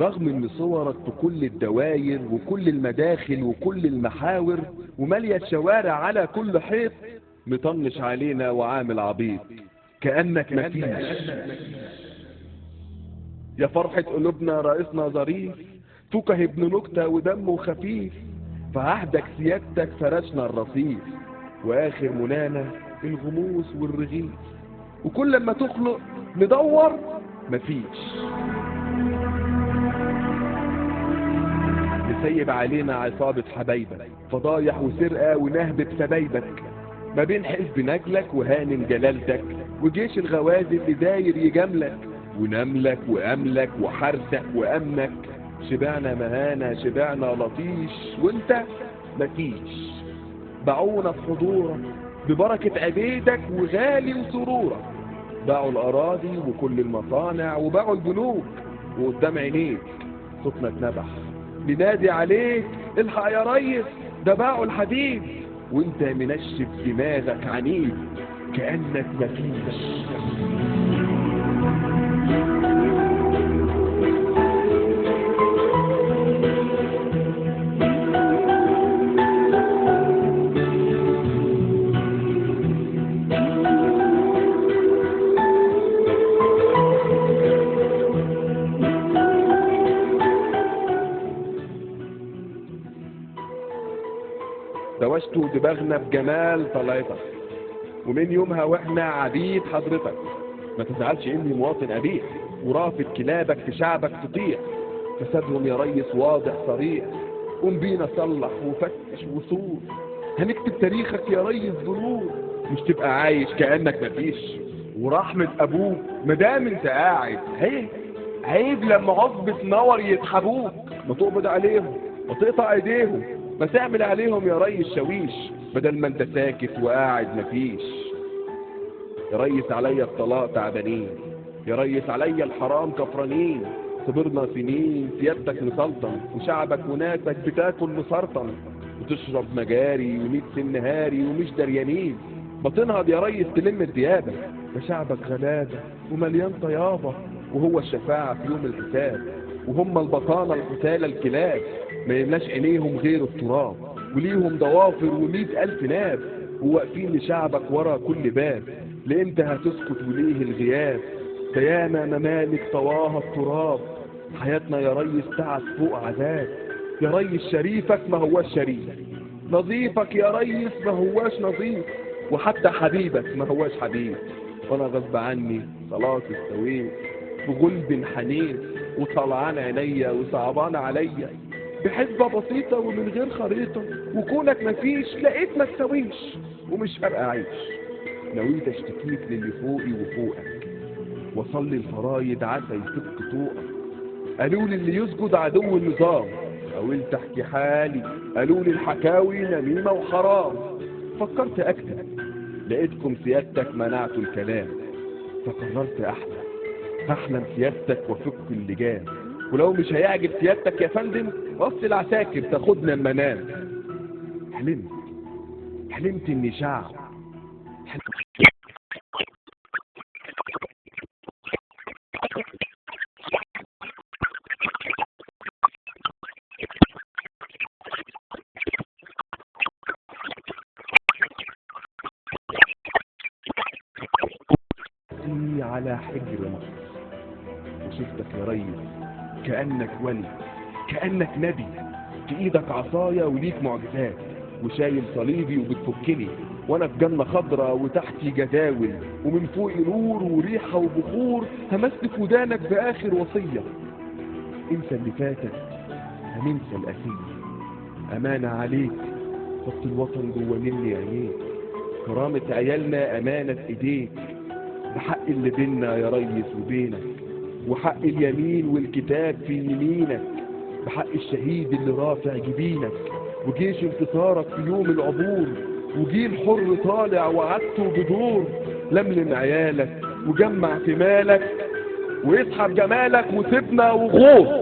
برغم ان صورك في كل الدواير وكل المداخل وكل المحاور ومالية الشوارع على كل حيط، مطنش علينا وعامل عبيط كأنك مفيش. يا فرحة قلوبنا رئيسنا ظريف، فكه ابن نكتة ودمه خفيف، فعهدك سيادتك فرشنا الرصيف، واخر منانا الغموس والرغيف، وكل لما تخلق ندور مفيش. مسيب علينا عصابة حبايبك، فضايح وسرقة ونهب بسبايبك، ما بين حزب نجلك وهانم جلالتك، وجيش الغوازي اللي داير يجاملك، ونملك واملك وحرسك وامنك. شبعنا مهانة شبعنا لطيش، وانت مفيش. باعونا في حضورك ببركة عبيدك وغالي وسرورك، باعوا الأراضي وكل المصانع وباعوا البنوك، وقدام عينيك صوتنا اتنبح ننادي عليك الحق يا ريس ده باعوا الحديد، وانت منشف دماغك عنيد كأنك مفيش. دوشتوا دماغنا بجمال طلعتك، ومن يومها واحنا عبيد حضرتك. ما تزعلش اني مواطن قبيح ورافض كلابك في شعبك تطيع، فسادهم يا ريس واضح صريح، قوم بينا صلح وفتش وصور، هنكتب تاريخك يا ريس بنور، مش تبقى عايش كأنك مفيش. ورحمة ابوك مدام انت قاعد عيب عيب لما عصبة نور يسحبوك، ما تقبض عليهم ما تقطع ايديهم، ما تعمل عليهم يا ريس شاويش، بدل ما انت ساكت وقاعد مفيش. يا ريس عليا الطلاق تعبانين، يا ريس عليا الحرام كفرانين، صبرنا سنين سيادتك مسلطن، وشعبك وناسك بتاكل مسرطن، وتشرب مجاري وميت سن هاري ومش دريانين. ما تنهض يا ريس تلم الديابه، ده شعبك غلابه ومليان طيابه، وهو الشفاعه في يوم الحساب، وهم البطانه القتاله الكلاب، ما يملاش عينيهم غير التراب، وليهم ضوافر و100,000 ناب، وواقفين لشعبك ورا كل باب. لامتى هتسكت وليه الغياب؟ ده ياما ممالك طواها التراب. حياتنا يا ريس تعب فوق عذاب، يا ريس شريفك ما هواش شريف، نظيفك يا ريس ما هواش نظيف، وحتى حبيبك ما هواش حبيب. وانا غصب عني خلاص استويت بغلب حنين، وطلعان عينيا وصعبان عليا، بحسبة بسيطة ومن غير خريطة، وكونك مفيش لقيت ما تسويش، ومش فارقة أعيش. نويت اشتكيك للي فوقي وفوقك، واصلي الفرايد عسى يفك طوقك. قالوا لي اللي يسجد عدو النظام، حاولت احكي حالي قالوا لي الحكاوي نميمة وحرام. فكرت اكتب لقيتكم سيادتك منعتوا الكلام، فقررت احلم هحلم سيادتك وافك اللجام، ولو مش هيعجب سيادتك يا فندم وصل العساكر تاخدنا المنام. حلمت اني شعب، على حجر مصر، وشفتك يا ريس كأنك ولي كأنك نبي، في ايدك عصاية وليك معجزات، وشايل صليبي وبتفكني، وانا في جنة خضرة وتحتي جداول، ومن فوقي نور وريحة وبخور. همسك ودانك بآخر وصية، انسى اللي فاتك هننسى الأسير، أمانة عليك حط الوطن جوه مني عينيك، كرامة عيالنا أمانة في ايديك، بحق اللي بينا يا ريس وبينك، وحق اليمين والكتاب في يمينك، بحق الشهيد اللي رافع جبينك، وجيش انتصارك في يوم العبور، وجيل حر طالع وعدته بدور. لملم عيالك وجمع في مالك، واسحب جمالك وسيبنا وغور.